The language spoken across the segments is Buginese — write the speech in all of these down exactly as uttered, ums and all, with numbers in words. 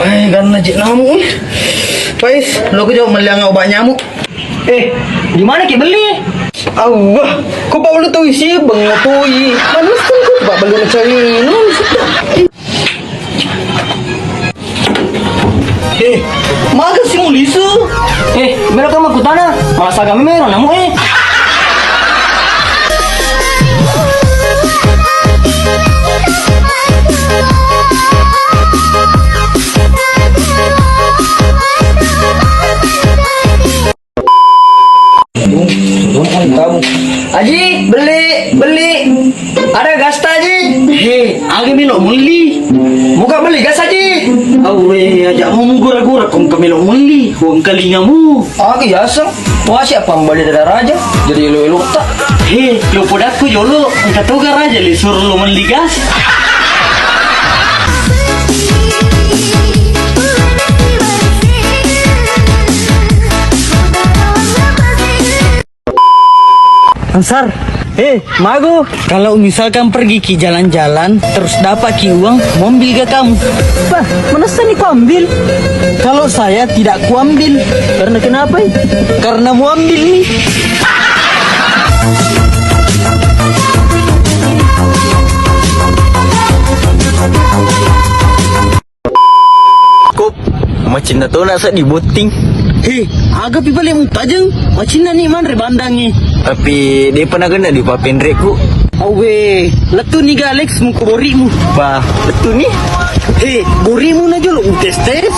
Eh, ganna je nyamuk, eh. Pais, lo ko jauh melliang obat nyamuk. Eh, di mana ki beli? Awah, ko pa ulu tau isi bengotoi. Manus kan ko pa beli cari. Eh, maga si mulisu? Eh, melo ka makkutana, masa kami mero namu, eh. Aji, beli, beli. Ada gas ta, Ji? He, aga melo melli? Muka beli gas, Aji. Awe, aja mau gura-gura kong ka melo melli. Uang kalingamu. Aga yaseng. Wasi apa mbali dari raja? Jadi elo-elo ta. He, lo podaku jolo. Engka toga raja le suruh lo melli gas. Ansar, eh, mago. Kalau misalkan pergi ki jalan-jalan, terus dapat ki uang, mau ambil gak kamu? Bah, mana seni kau ambil? Kalau saya tidak kuambil. Karena kenapa, eh? Karena mau ambil nih. Kop, macinna tona sa di botting. He, aga pi bale mutajeng, macinna ni manre bandangi. Tapi de pernah kena di papenrekku. Awe, lettu ni ga Alex muku borimu. Bah, lettu ni. He, borimu na jolo utes-tes.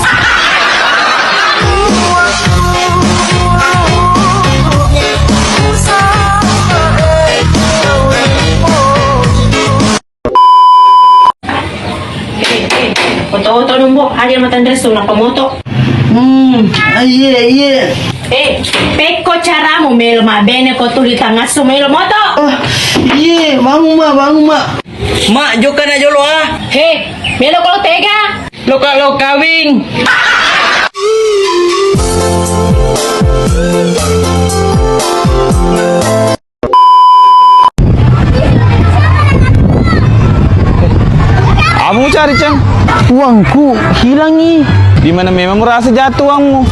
Oto-oto numbo, ada yang matanre su napa moto. Hmm, ah, iya, iya. Eh, pekko caramu melo mabbene ko tuli tangasu melo moto. Ah, iya, bangun ma, bangun ma. Ma, jokka na jolo ah. He, melo ko tega. Loka lo kawing. Amu cari, Ceng? Uangku hilangi. Di mana memang merasa jatuh uangmu?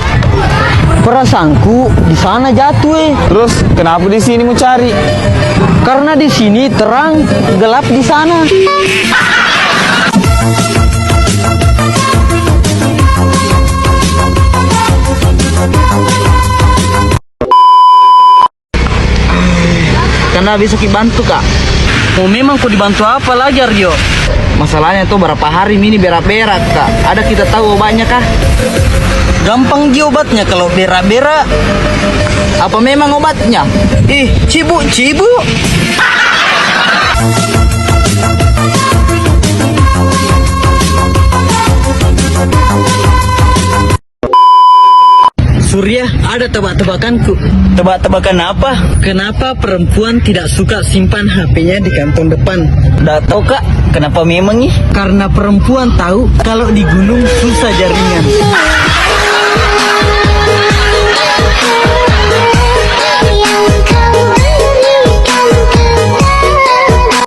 Perasaanku di sana jatuh, eh. Terus kenapa di sini mu cari? Karena di sini terang, gelap di sana. Karena bisa ki bantu, Kak. Oh, memang ko dibantu apa lagi, Arjo? Masalahnya tuh berapa hari ini berak-berak, Kak. Ada kita tahu obatnya kah? Gampang ji obatnya kalau berak-berak. Apa memang obatnya? Ih, cibuk-cibuk. Surya, ada tebak-tebakanku. Tebak-tebakan apa? Kenapa perempuan tidak suka simpan H P-nya di kantong depan? Nggak tahu, Kak. Kenapa memang nih? Karena perempuan tahu kalau di gunung susah jaringan.